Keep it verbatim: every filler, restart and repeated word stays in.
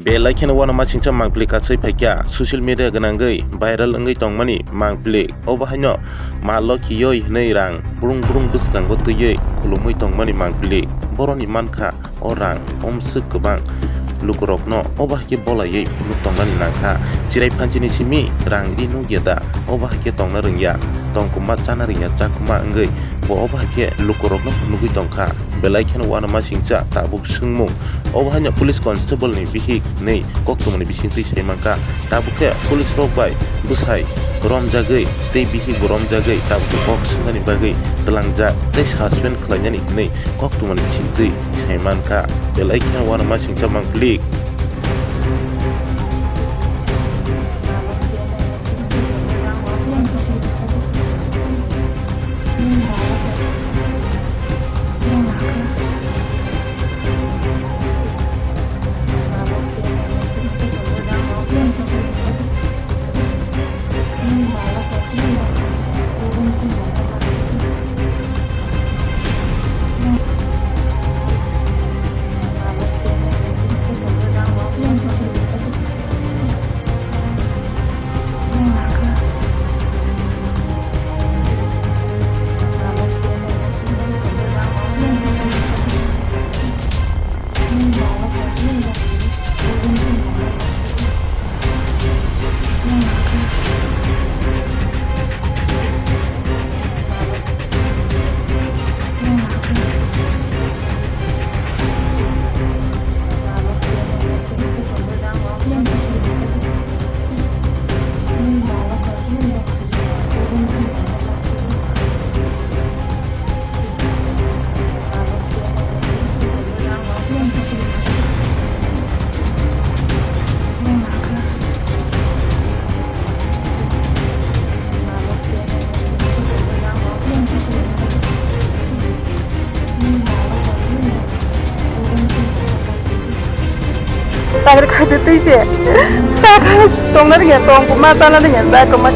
Belai kheno uanama singcha mangpili katswi phaikha, social media gwnangwi viral wngwi tongmani mangpili. Obo haino ma lokhiyoi hwnwi rang brung brung bwskango twiwi khulumwi tongmani mangpili. Boroni mankha o rang omswk kwbang lukurokno obo haikhe bolaiwi phunuk tongnani nangkha. Chirai phanchini simi rang ri nukya da? Obo haikhe tongna rwngya, tongkuma chana rwngya, chakuma wngwi bo obo haikhe lukurokno phunugwi tongkha. Belai kheno uanama singcha tabuk swngmung. Obo haino police constable ni bihik hwnwi koktwmani bisingtwi sai mankha. Tabuk khe police rok bai bwsai romjagwi tei bihik bo romjagwi tabuk khe kok swngnani bagwi twlangjak tei suspend khlainani hwnwi koktwmani bisingtwi sai mankha. Belai kheno uanama singcha mangpili. Chakri khaitwi twi se. Ta kha tongna rwngya, tong kuma chana rwngya, chakuma.